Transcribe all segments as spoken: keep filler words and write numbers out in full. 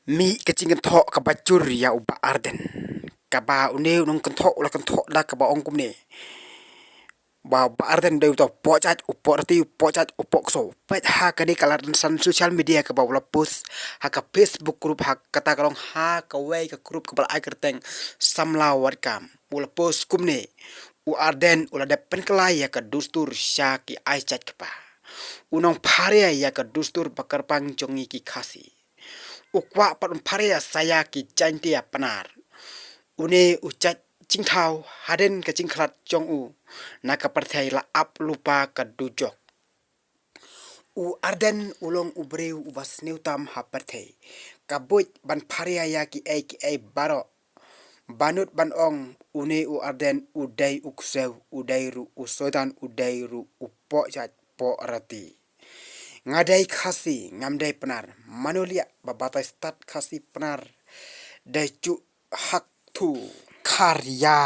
Mih ka jingkynthoh kaba jur ïa u Bah Ardent. Kaba une u nongkynthoh u la kynthoh da kaba ong kumne. Ba u Bah Ardent dei uta u pohjat, u pohrati, u pohjat, u pohksew. Peit ha kane ka lad rynsan social media kaba u la post ha ka Facebook group ha kata ka long ha kawei ka group kaba la ai kyrteng Samla Wat Kam. U la post kumne. U Ardent u la dep pynkylla ïa ka dustur sha ki ai jait kpa. U nongpharia ïa ka dustur ba kyrpang jong ngi ki Khasi. U kwah pat un pharia sa ïa ki Jaiñtia Pnar. Une u jait jingthaw hadien ka jingkhlad jong u na ka pyrthei la ap lypa ka dujok. U Ardent u long u briew uba sniew tam ha pyrthei. Ka buit ban pharia ïa kiei kiei baroh. Ba nud ban ong une u Ardent u dei u ksew, u dei ruh u soitan, u dei ruh u pohjat pohrati. Nga dei Khasi, ngam dei Pnar. Mano liah ba batai stad Khasi Pnar. Dei ju hak thu. Khar ïa.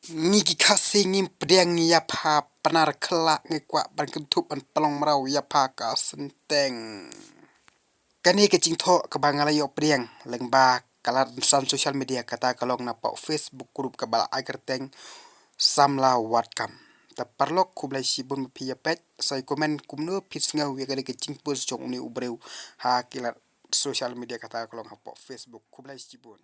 Ngi ki Khasi ngim pdiang ïa pha Pnar khlak, ngi kwah ban kynthup ban pynlong mraw ïa pha ka synteng. Kane ka jingthoh kaba nga la ïoh pdiang lyngba ka lad rynsan social media kata ka long na poh Facebook group kaba la ai kyrteng Samla Wat Kam. Te paralok, khublei shibun ba phi ïa peit, sa ïa comment kumno phi sngew ïa kane ka jingpost jong une u briew ha ki lad social media kata ka long ha poh Facebook. Khublei shibun.